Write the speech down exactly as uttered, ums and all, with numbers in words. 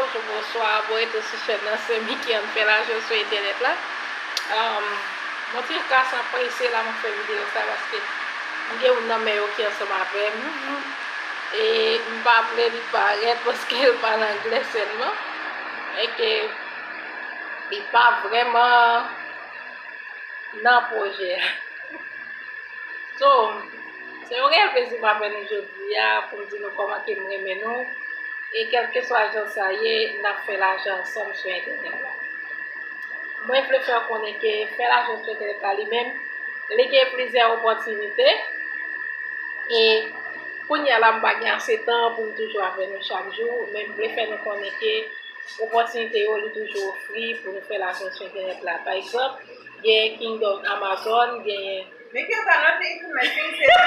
Bonjou, bonswa, bon retour sou chèn nan, se Mickey Ann fè lajan sou entènèt la. Um, mwen te ka san prese la mwen fè videyo sa paske m gen youn nan men yo ki ansanm avè m. E m pa vle li parèt paske l pale anglè sèlman. E ke li pa vrèman nan pwojè a. So, se yon reyèl plezi m ap fè nou jodi a pou m di nou kòman ke m renmen nou. E kèlkeswa jan sa ye, n ap fè lajan ansanm sou entènèt la. Mwen vle fè w konnen ke fè lajan sou entènèt la li menm, li gen plizyè opòtinite. E kounye a la, m pa gen ase tan pou m toujou avè nou chak jou, men m vle fè nou konnen ke opòtinite yo li toujou ofri pou nou fè lajan sou entènèt la. Pa egzanp, gen Kingdom Amazon, gen Men ke w pa note it my things here.